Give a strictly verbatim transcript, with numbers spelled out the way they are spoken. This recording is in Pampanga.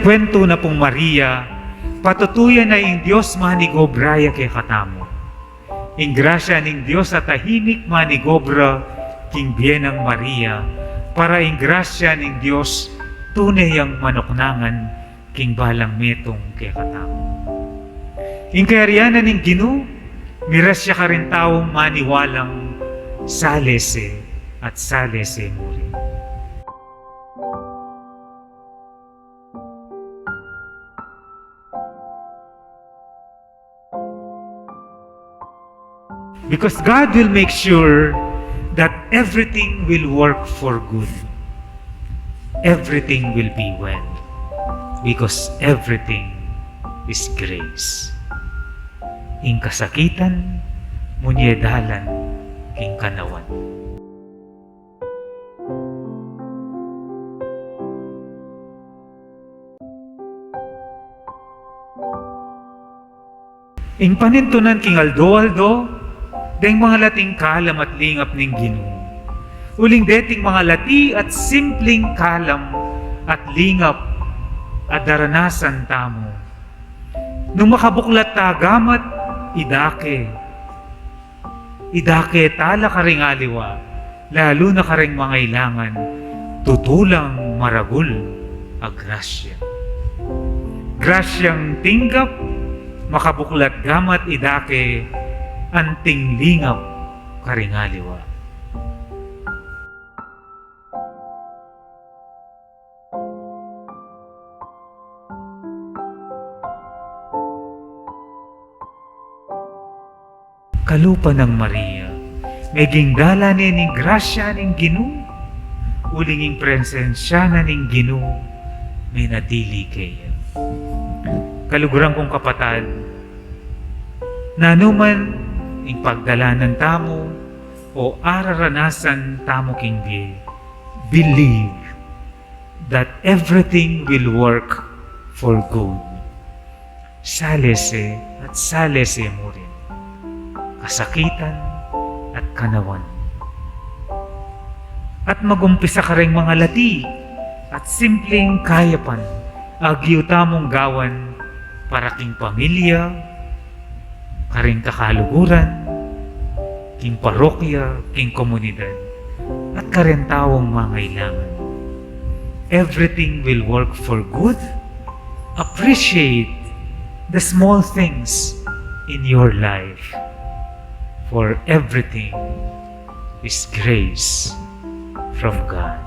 Kuwentu na pung Maria, patutuyan na ing Dios manigobra ya kekatamu. Ing grasya ning Dios a tahimik manigobra king bie nang Maria, para ing grasya ning Dios tune yang manuknangan king balang metung kekatamu. Ing kayarian na ning Ginu, miras ya karing taung maniwalang salese at salese mu rin. Because God will make sure that everything will work for good. Everything will be well. Because everything is grace. Ing kasakitan, munye dalan king kanawan. Ing panintunan king aldo-aldo, deng mangalating kalam at lingap ning Ginu. Uling deting mangalati at simpling kalam at lingap a daranasan tamu. Nung makabuklat ta gamat, idake. Idake tala karing aliwa, lalu na karing mangailangan, tutulang maragul a grasya. Grasyang tinggap, makabuklat gamat idake, anting lingap karing aliwa. Kalupa nang Maria, meging dalan ne ning grasya ning Ginu, uling ing presensya na ning Ginu menatili keya. Kaluguran kung kapatad, nanuman ing pagdalanan tamu o araranasan tamu king bie, believe that everything will work for good. Salese at salese mu rin, kasakitan at kanawan. At magumpisa kareng mangalati at simpleng kayapan, agyu tamung gawan para king pamilya, karing kakaluguran, king parokya, king komunidad, at kareng taung mangailangan. Everything will work for good. Appreciate the small things in your life, for everything is grace from God.